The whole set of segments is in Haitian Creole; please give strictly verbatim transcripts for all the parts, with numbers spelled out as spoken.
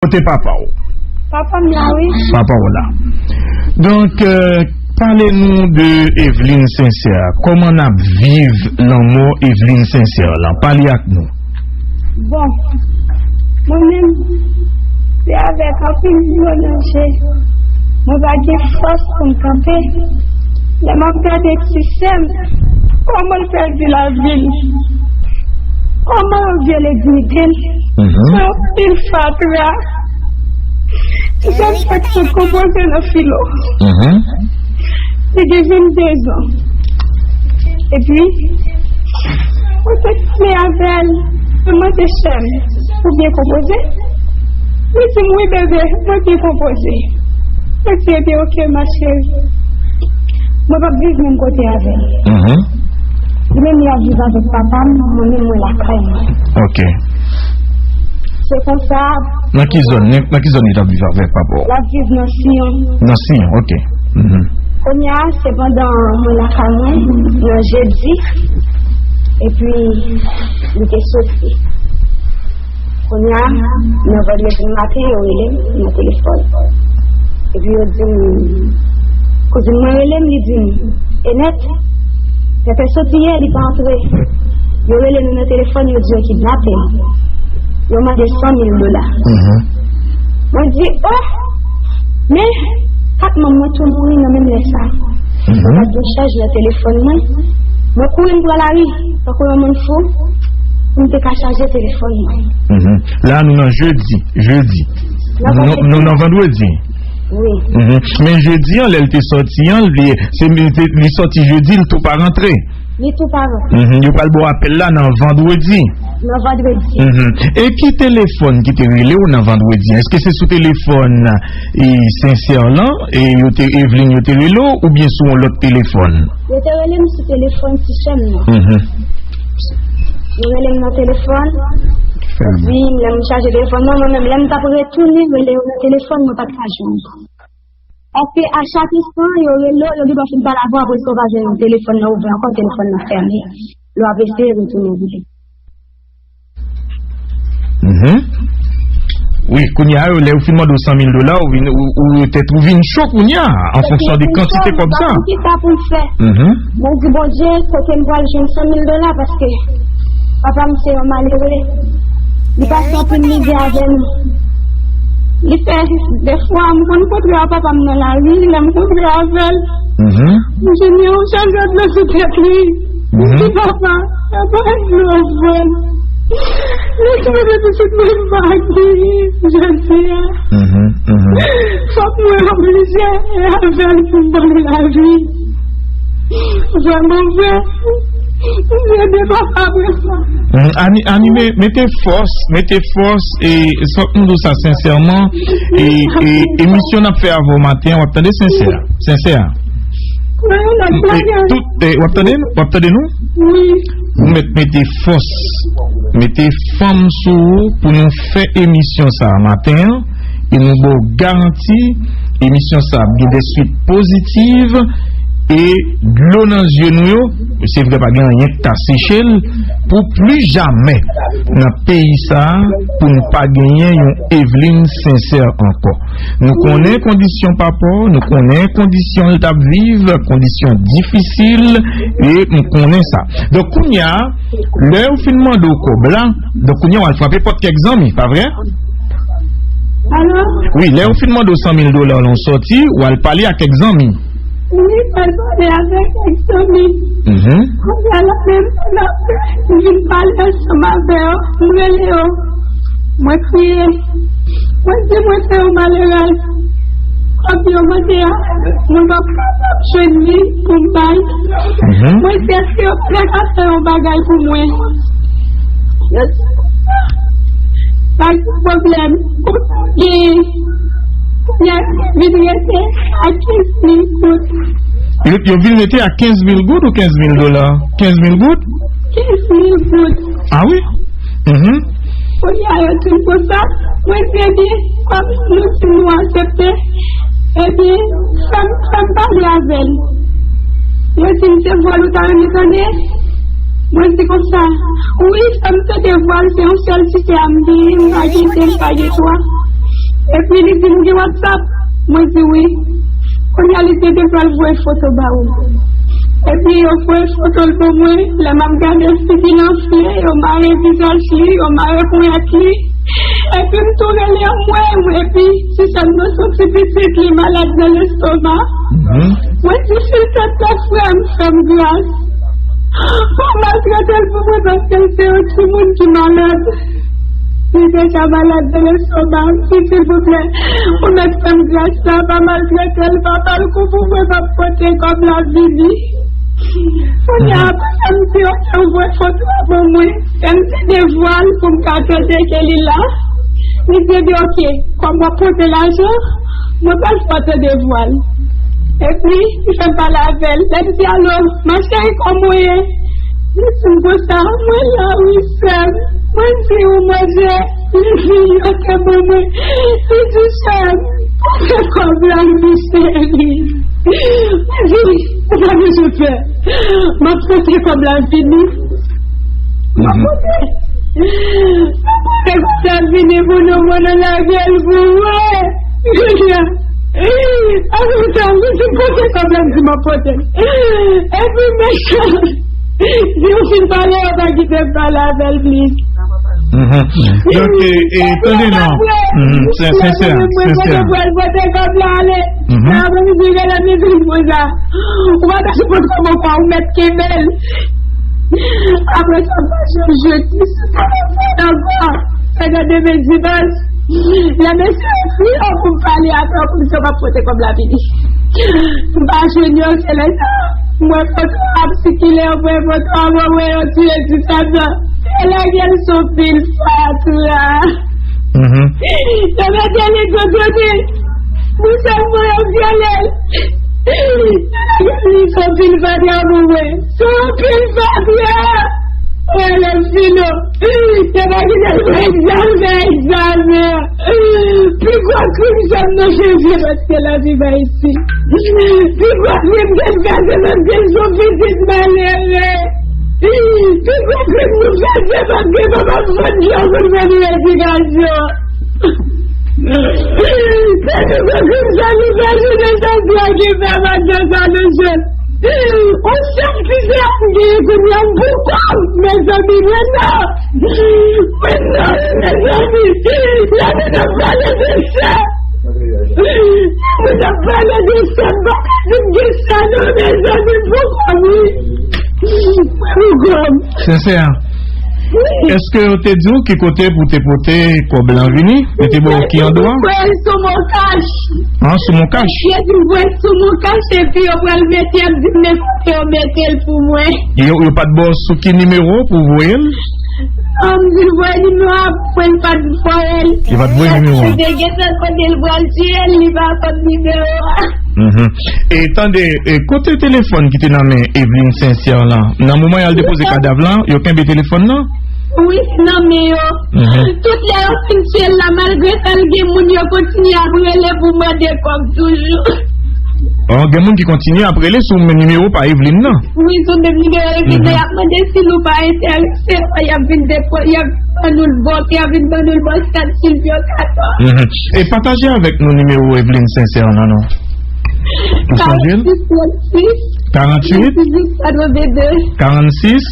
Kote papa w? Papa m la, wi. Papa w la. Donk, euh, pale nou de Evelyne Sincère. Kòman n ap viv lanmò Evelyne Sincère lan? Pale ak nou. Bon, mwen menm, se avèk anpil dlo nan je, mwen pa gen fòs pou m kanpe. Lè m ap gade ti sè m, kòman l pèdi lavi l, kòman yo vyole diyite l, mhm, se yon pil fatra. Ti sè m fèk sot konpoze nan filo. Mhm. Li gen vennde zan. Epi, mwen te pale avè l, mwen mande sè m, "Ou byen konpoze?" Li di m, "Wi, bebe, mwen byen konpoze." Mwen di, "Ebyen, oke, ma chérie." Mwen p ap viv menm kote avè l. Mhm. Li menm, li ap viv avèk papa m, mwen menm, mwen lakay mwen. Oke. Se konsa. Nan ki zòn, nan, nan ki zòn li t ap viv avèk papa w? L ap viv nan Siyon. Nan Siyon, oke. Mhm. Kounye a, se pandan mwen lakay mwen, nan jedi, epi li te soti. Kounye a, nan vandredi maten, yo rele m nan telefòn. Epi yo di m, kouzin mwen rele m, li di m, "Enèt, Pèpè soti yè, li pa antre." Yo rele nou nan telefòn, yo di yo kidnape m. Yo mande san mil dola. Mhm. Mwen di, "Oh!" Men, kat manm mwen tou mouri nan menm lè sa. Mhm. Mwen pa t gen chaj nan telefòn mwen. Mwen kouri m pran lari, tankou yon moun fou, pou m te ka chaje telefòn mwen. Mhm. La, nou nan jedi, jedi. Nou, nou nan vandredi. Wi. Mhm. Men jedi an, lè l te soti an, li, se, li te, li soti jedi, li tou pa rantre. Li tou pa rantre. Mhm. Yo pral ba w apèl la nan vandredi. Nan vandredi. Mhm. E ki telefòn ki te rele w nan vandredi an? Èske se sou telefòn, e, Sensè lan, e yo te, Evelyne yo te rele w, oubyen sou yon lòt telefòn? Yo te rele m sou telefòn ti sè m nan. Mhm. Yo rele m nan telefòn. Epi, lè m chaje telefòn nan, mwen menm, lè m t ap retounen rele yo nan telefòn, mwen pa t ka jwenn. Paske a chak enstan, yo rele w, yo gendwa fin pale avè w, apre sa w pa jwenn telefòn nan ouvè ankò, telefòn nan fèmen. Lè w ap eseye retounen rele. Mhm. Wi, kounye a, lè yo fin mande w san mil dola, ou vin, ou, ou tèt ou vin cho kounye a, an fonksyon de kantite kòb sa. Mwen di, "Bondye, kote m pral jwenn san mil dola?" Paske papa m se yon malere. Li pase anpil mizè avè nou. Li fè, dèfwa, m konn kontre ak papa m nan lari, lè m kontre avè l, mhm, m jwenn yon chalè dlo sou tèt li. Mhm. M di, "Papa, papa, dlo vre." Lè m leve pitit mwen pa geri jodi a. Mhm, mhm. Fòk mwen oblije avè l pou m ban l lavi. Vrèman vre. M di, "Ebyen, papa, apre sa." Mhm. Ani-, Anime, mete fòs, mete fòs, e, fòk m di w sa sensèman, e, e, emisyon n ap fè avè w maten an, w ap tande Sensè a. Sensè a. Wi, lòt blagan. Tout, e, w ap tande, w ap tande nou? Wi. Ou mèt mete fòs, mete fanm sou ou pou nou fè emisyon sa a maten an, e nou ba w garanti, emisyon sa a ap gen de swit pozitiv, e dlo nan zye nou yo, se vre pa gen anyen k ka seche l, pou pli jamè nan peyi sa a, pou n pa genyen yon Evelyne Sensè ankò. Nou konnen kondisyon papa w, nou konnen kondisyon l t ap viv, kondisyon difisil, e m konnen sa. Donk, kounye a, lè yo fin mande w kòb la, donk, kounye a, w al frape pòt kèk zanmi, pa vre? Alo? Wi, lè yo fin mande w san mil dola, lè w sòti, w al pale ak kèk zanmi. Wi, m al pale avèk kèk zanmi. Mhm. Kounye a la menm, m ap vin pale ansanm avè yo, m rele yo. Mwen kriye. Mwen di mwen se yon malerèz. Kòb yo mande a, mwen p ap kapab jwenn li pou m bay. Mhm. Mwen di èske yo pa ka fè yon bagay pou mwen? Yo di, pa gen pwoblèm. Ou gen, kounye a vin rete a kenz mil goud. Yo, yo vin rete a kenz mil goud ou kenz mil dola? Kenz mil goud? Kenz mil goud. Ah wi? Mhm. Kounye a yo di m konsa, mwen di, ebyen, kòm nou di nou aksepte, ebyen, fè m, fè m pale avè l. Yo di m se vòl ou ta renmen tande. Mwen di konsa, wi, fè m tande vwa l, se yon sèl ti sè a m genyen, m pa gen de, m pa gen twa. Epi li di m gen WhatsApp. Mwen di wi. Kounye a li di depi al voye foto ba ou. Epi yo voye foto l pou mwen. Lè m ap gade figi l anfle, yo mare vizaj li, yo mare ponyèt li. Epi m tou rele mwen, epi ti sè m nan soti pitit li malad nan lestoma. Mwen di silvouplè frè m, fè m gras. Pa maltrete l pou mwen paske l se yon timoun ki malad. Li deja malad de lestoma. M di silvouplè, ou mèt fè m gras la, pa maltrete l, pa ba l kou pou mwen, m ap pote kòb la vini. Kounye a, apre sa, m di yo te voye foto a ban mwen. Lè m tande vwa l pou m ka tande ke li la, li di, "Ebyen, oke, kòm w ap pote lajan, mwen pral fè w tande vwa l." Epi, li fè m pale avè l. Lè m di, "Alo, ma chérie, kòman w ye?" Li di m konsa, "Mwen la, wi, sè m." Mwen di, "Ou manje?" Li di, "Yo te ban mwen." Li di, "Sè m, pote kòb la, wi, cheri." Mwen di, "Ou pa bezwen pè." M ap pote kòb la vini. M ap pote. M ap pote kòb la vini pou nou, mwen nan lage l pou mwen. Kounye a, apre sa, m di pote kòb la, m di m ap pote. Epi mechan, si w fin pale, yo pa kite m pale avè l plis. Mhm. Donk, e, e, tande non. Mhm. Sè, sensè, sensè. Mwen pote kòb la ale. Mhm. Nan aprèmidi, rele m, li di m konsa. Ou pa ta sipòt kòman kwa ou mèt kenbe l. Apre sa, m pa janm jwenn li sou telefòn ankò. Fè nan demen dimanch. Lè mesye ekri yo pou m pale avè yo, pou m di yo pa pote kòb la vini. M pa jwenn yo, se lè sa. M wè foto ap sikile, m wè foto ap voye yo tiye ti sèt nan. Yo lage l sou pil fatra. Mhm. Yo mete li kote. Pou sèl mwen yo vyole l. Li se yon pil fatra pou mwen. Se yon pil fatra. Mwen lè m fini. Yo pa kite l fè egzamen, egzamen. Pi gwo krim sa m nan chanje paske lavi pa isit. Pi gwo krim ke m fè se paske m se yon pitit malere. Pi gwo krim nou fè se paske papa m vann jò pou l ban nou edikasyon. Pèdi gwo krim sa nou fè jounen jodi a ki fè madanm sa nou jwenn. On sèl ti sè m genyen kounye a m pou kò m, mezanmi, mwen nan. Mwen nan, mezanmi. Lè moun ap pale de sè. Lè moun ap pale de sè, m pa ka di m gen sè non, mezanmi, m pou kò m, wi. Mwen pou kò m. Sensè. Èske yo te di w ki kote pou te pote kòb lan vini? Yo te ba w ki andwa? Voye sou Moncash. An, sou Moncash? Yo di voye sou Moncash epi yo pral mete, y ap di m men kote yo mete l pou mwen. Yo, yo pa t ba w sou ki nimewo pou voye l? An, m di l voye nimewo a pou mwen, l pa t voye l. Yo pa t voye nimewo a? Yo te gentan kote l pral tiye l, li pa konn nimewo a. Mhm. E tande, e kote telefòn ki te nan men Evelyne Sincère lan? Nan moman y al depoze kadav lan, yo kenbe telefòn nan? Wi, se nan men yo. Mhm. Tout lè yo fin tiye l la, malgre sa, l gen moun yo kontinye ap rele pou mande kòb toujou. Oh, gen moun ki kontinye ap rele sou men nimewo pa Evelyne nan? Wi, sou menm nimewo Evelyne nan, mhm, y ap mande si nou pa enterese, y ap vin depo, y ap ban nou l bò, y ap vin ban nou l bò sèt Silvio katòz. Mhm. E pataje avèk nou nimewo Evelyne Sincère nan, non? Ou sonje l? Karannsis trannsis, karannsis, katrevende. Karannsis,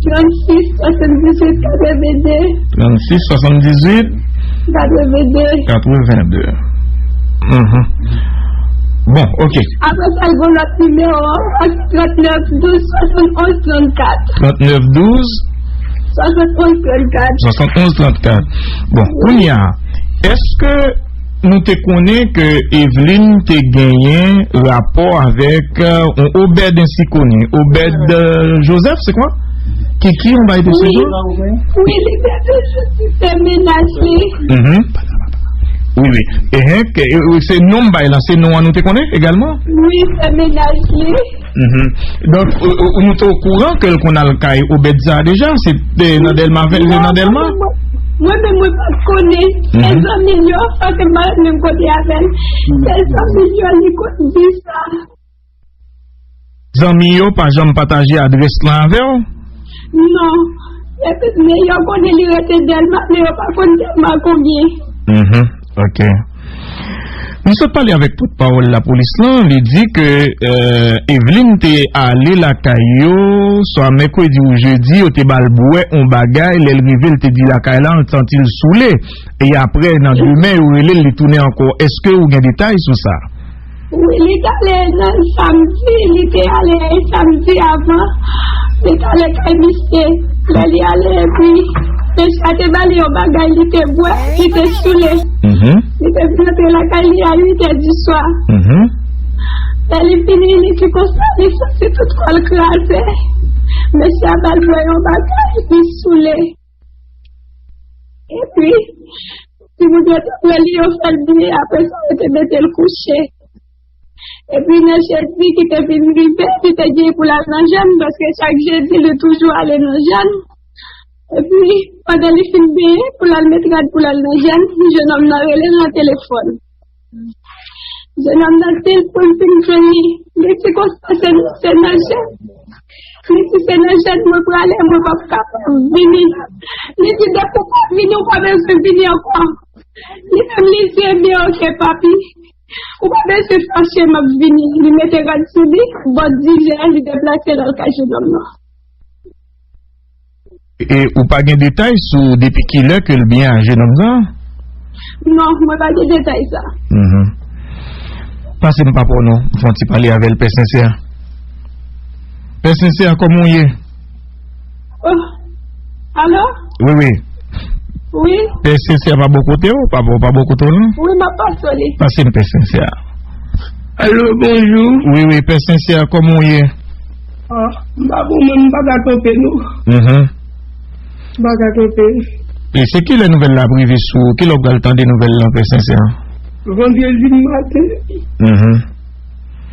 trannsis, swasanndizuit, katrevende. Trannsis, swasanndizuit, katrevende. Katrevende. Mhm. Bon, ok. Apre sa, l gen lòt nimewo, trannèf douz, swasannonz, trannkat. Trannèf douz, swasannonz, trannkat. Swasannonz, trannkat. Bon, kounye a, èske nou te konnen ke Evelyne te genyen rapò avèk, euh, yon Obed Ensikoni? Obed, euh, Joseph, se kwa? Ki, ki yon bay de se non? Wi, li te toujou di se mennaj li. Mhm. Wi, wi. Ehe, ke, e, e, se non bay la, se non an nou te konnen egalman? Wi, se mennaj li. Mhm. Donk, ou, ou, nou te okouran ke l konn al kay Obed sa a deja? Se te nan Dèlma ven, se nan Dèlma? Non, mwen, mwen menm, mwen pa t konnen. Se zanmi l yo, paske m pa ret menm kote avè l. Se zanmi l yo, li konn di sa. Zanmi yo pa janm pataje adrès lan avè w? Non. Epi, men yo konnen li rete Dèlma, men yo pa konn Dèlma konbyen. Mhm. Ok. Nou sot pale avèk pòtpawòl lapolis lan, li di ke, euh, Evelyn te ale lakay yo, swa mèkredi ou jedi, yo te ba l bwè yon bagay, lè l rive, l te di lakay la, l santi l soule. E apre, nan demen, yo rele l, li tounen ankò. Èske ou gen detay sou sa? Wi, li t ale nan samdi, li te ale samdi avan, li t ale kay misye. Lè li ale, epi, mesye a te ba li yon bagay, li te bwè, li te soule. Mhm. Li te vin antre lakay li a uit è di swa. Mhm. Lè li vini, li di konsa, li santi tout kò l kraze. Mesye a ba l bwè yon bagay, li soule. Epi, timoun yo te pran li, yo fè l byen, apre sa, yo te mete l kouche. Epi, nan jedi ki te vin rive, li te gen pou l al nan jèn, paske chak jedi, li toujou ale nan jèn. Epi, pandan li fin benyen, pou l al met rad pou l al nan jèn, jennonm nan rele l nan telefòn. Jennonm nan di l pou l vin jwenn li. Li di konsa se, se nan jèn. Li di se nan jèn mwen prale, mwen p ap kapab vini. Li di depi w pa vini, ou pa bezwen vini ankò. Li menm li di ebyen oke papi. Ou pa bezwen fache, m ap vini. Li mete rad sou li, bò diz è, li deplase l al kay jennonm nan. E ou pa gen detay sou depi kilè ke l byen a jennonm nan? Non, mwen pa gen detay sa. Mhm. Pase m pa pou non, m fè yon ti pale avè l, Pè Sensè. Pè Sensè, kòman w ye? Oh. Alo? Wi, wi. Wi. Pè Sensè pa bò kote w? Pa bò, pa bò kote w, non? Wi, m ap pase w li. Pase m Pè Sensè. Alo, bonjou. Wi, wi, Pè Sensè, kòman w ye? Ah, m pa bon, mwen, m pa ka kanpe, non. Mhm. M pa ka kanpe. E se kilè nouvèl la ap rive sou ou? Kilè w pral tande nouvèl lan, Pè Sensè? Vandredi maten. Mhm.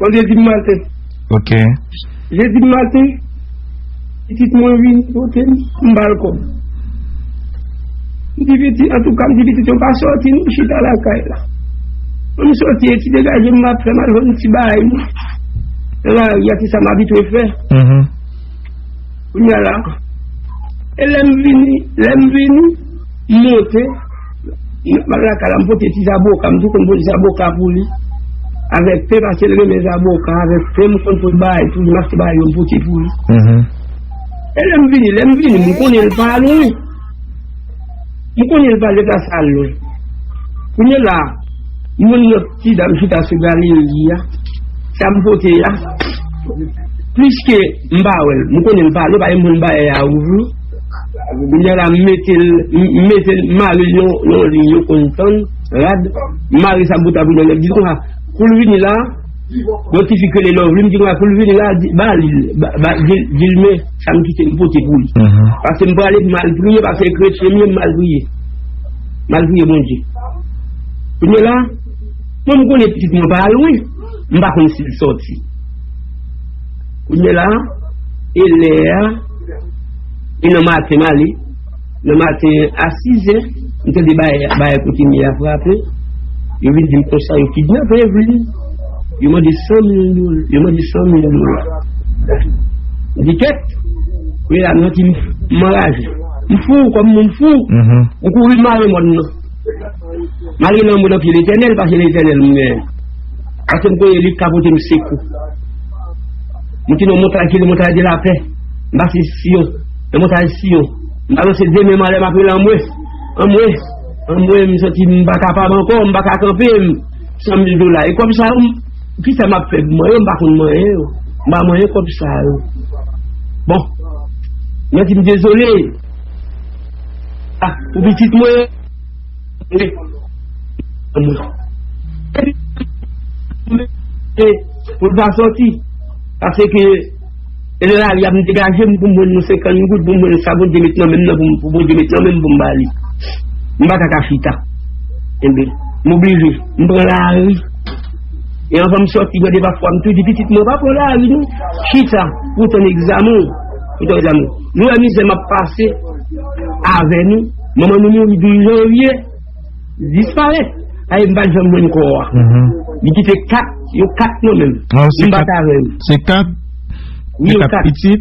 Vandredi maten. Ok. Jedi maten, pitit mwen vin kote m, m ba l kòb. M di pitit, antouka, m di pitit yo pa sòti, nou chita lakay la. Mwen m sòti, e ti degaje m ap fè, m al jwenn ti bagay mwen. Nan lari a, se sa m abitye fè. Mhm. Kounye a la, e lè m vini, lè m vini, m monte, m al lakay la, m pote ti zaboka, m tou konn pote zaboka pou li. Avèk pen, paske l renmen zaboka, avèk pen, m konn pote bagay pou li, m achte bagay yo, m pote pou li. Mhm. E lè m vini, lè m vini, m konnen l pa lwen. M konnen l pa deplase al lwen. Kounye a la, m wè yon lòt ti dam chita sou galeri a. Sa m pote a, pliske m pa wè l, m konnen l pa lwen, paske m konn bagay a ouvri. Kounye a la, m mete l, m mete l, m mare l yon, yon liy yo konn tann, rad, m mare sa bout la pou nèg di konsa, pou l vini la, yon ti fi k rele Lovely, m di konsa, pou l vini la, di, ba li, ba, ba, di, di l men sa m kite m pote pou li. Mhm. Paske m prale pou m al priye, paske kretyen m ye, m al priye. M al priye Bondye. Kounye a la, mwen m konnen pitit mwen pa lwen, m pa konn si l sòti. Kounye a la, e lè a, e nan maten m ale, nan maten a sis è, m tande bagay, bagay kote m ye a frape. Yo vin di m konsa, yo kidnape Evelyn. Yo mande san mil dola. Yo mande san mil dola. M di kèt. Kounye a, m santi m, m anraje. M fou, kòm moun fou. Mhm. M kouri m mare mòn nan. M al rele lanmou nan pye Letènèl, paske Letènèl m genyen. Paske m konnen li k ka pote m sekou. M te nan montay ki rele montay de lapè. M pase Siyon, nan montay Siyon. M balanse de men m anlè, m ap rele anmwe, anmwe, anmwe, m santi m pa kapab ankò, m pa ka kanpe, m, san mil dola. E kòb sa yo, m, kisa m ap fè pou manyen yo, m pa konn manyen yo. M pa manyen kòb sa yo. Bon, mwen di m dezole. Ah, pou pitit mwen. Wi. Pou l pa sòti. Paske e nan lari a m degaje m pou m jwenn yon senkant goud, pou m jwenn sa Bondye met nan men m nan, pou m, pou Bondye met nan men m pou m ba li. M pa ta ka chita. Enben, m oblije, m pran lari. E anvan m sòti, gen de pafwa m tou di pitit mwen, pa pran lari non. Chita, pou w tann egzamen w. Pou w tann egzamen w. Nou wè mizè m ap pase avè nou. Manman nou mouri douz janvye, disparèt. Aye, m pa t janm jwenn kò a. Mhm. Li kite kat, yo kat nan men m. Ah, se kat. M pa t avè l. Se kat? Wi, se yo kat kat. Pitit?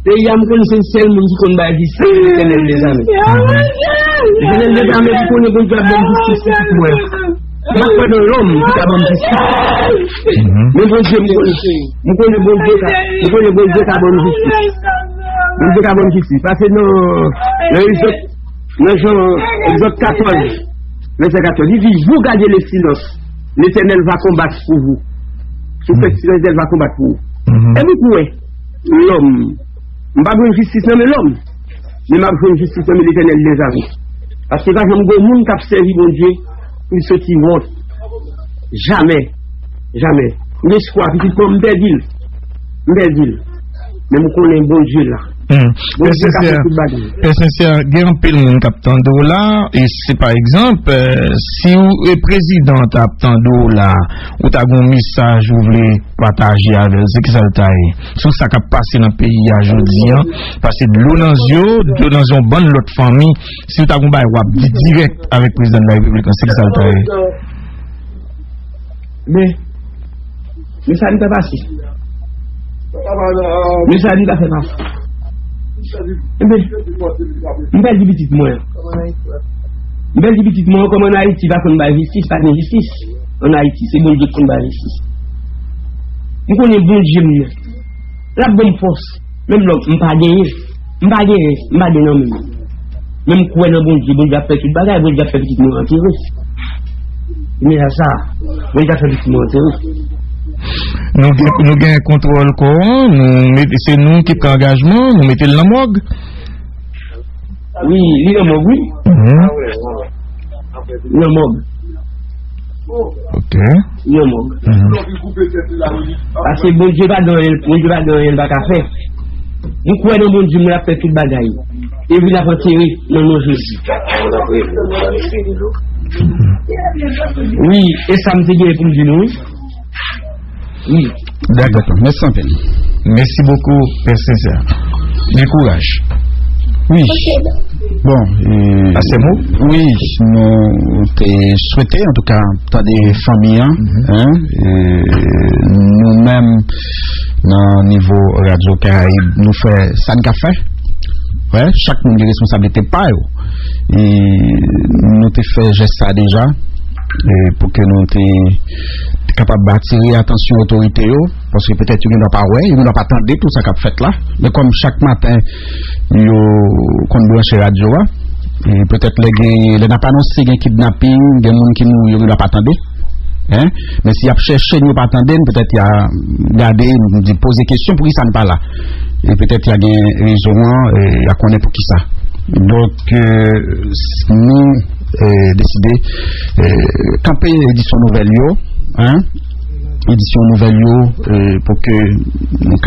Peyi a, m konn se sèl moun ki konn bay jistis, se Letènèl dezame. Letènèl dezame, m konnen Bondye ap ban m jistis pou pitit mwen. M pa kwè nan lòm ki ka ban m jistis. Men Bondye, m konnen, m konnen Bondye ka, m konnen Bondye ka ban m jistis. Bondye ka ban m jistis. Paske nan, nan Egzòd, nan Jan, Egzòd katòz, vèsè katòz, li di, Vous gardez le silence, l'Éternel va combattre pour vous. Si vous faites silence, l'Éternel va combattre pour vous. E m kwè, lòm, m pa jwenn jistis nan men lòm, men m ap jwenn jistis nan men Letènèl dèzame. Paske pa janm gen moun k ap sèvi Bondye pou l soti wont. Jamè. Jamè. M gen espwa, pitit mwen, m pèdi l. M pèdi l. Men m konnen Bondye la. Bondye ka fè tout bagay. Pè Sensè, gen anpil moun k ap tande w la, e si pa egzanp, eh, si w, e prezidan ta ap tande w la, ou ta gen yon mesaj ou vle pataje avè l, se ki sa l ta ye? Sou sa k ap pase nan peyi a jodi a, pase dlo nan zye w, dlo nan zye yon bann lòt fanmi, si w ta gen yon bagay w ap di dirèk avèk prezidan de la repiblik la, se ki sa l ta ye? Men, men sa li ta pase. Men sa li ta fè pase. Enben, m pèdi pitit mwen. M pèdi pitit mwen, kòm ann Ayiti pa konn bay jistis, pa gen jistis. Ann Ayiti, se Bondye ki konn bay jistis. M konnen Bondye m nan. L ap ban m fòs. Menm lè m pa genyen. M pa genyen. M pa gen nan men m. Men m kwè nan Bondye. Bondye ap fè tout bagay. Bondye ap fè pitit mwen antere. Men sa, Bondye ap fè pitit mwen antere. Nou gen, nou gen kontwòl kò an, nou mete, se nou ki pran angajman, nou mete l nan mòg. Wi, li nan mòg, wi. Mhm. Li nan mòg. Ok. Li nan mòg. Mhm. Paske Bondye pa gen anyen, Bondye pa gen anyen l pa ka fè. M kwè nan Bondye, mwen ap fè tout bagay. E vin ap antere nan non Jezi. Wi, e sa m te gen pou m di nou, wi. Wi. Dakò. Mèsi anpil. Mèsi bokou, Pè Sensè. Gen kouraj. Wi. Bon, e, Pastè Mo? Wi, nou te swete, antouka, tande fanmi an, en, e, nou menm, nan nivo Radyo Karayib, nou fè sa n ka fè. Wè, chak moun gen responsablite pa yo. E nou te fè jès sa deja, e pou ke nou te, te kapab atire atansyon otorite yo, paske petèt yo gendwa pa wè, yo gendwa pa tande tou sa k ap fèt la. Men kòm chak maten, yo konn branche radyo a, e petèt lè gen, lè n ap anonse gen kidnaping, gen moun ki mouri, yo gendwa pa tande. En? Men si y ap chèche n, yo pa tande n, petèt y a gade n, di, poze kesyon, poukisa n pa la? E petèt y a gen rezon an, e y a konnen poukisa. Donk, e, s-, nou, e, deside, e, kanpe edisyon nouvèl yo, en? Edisyon nouvèl yo, e, pou ke nou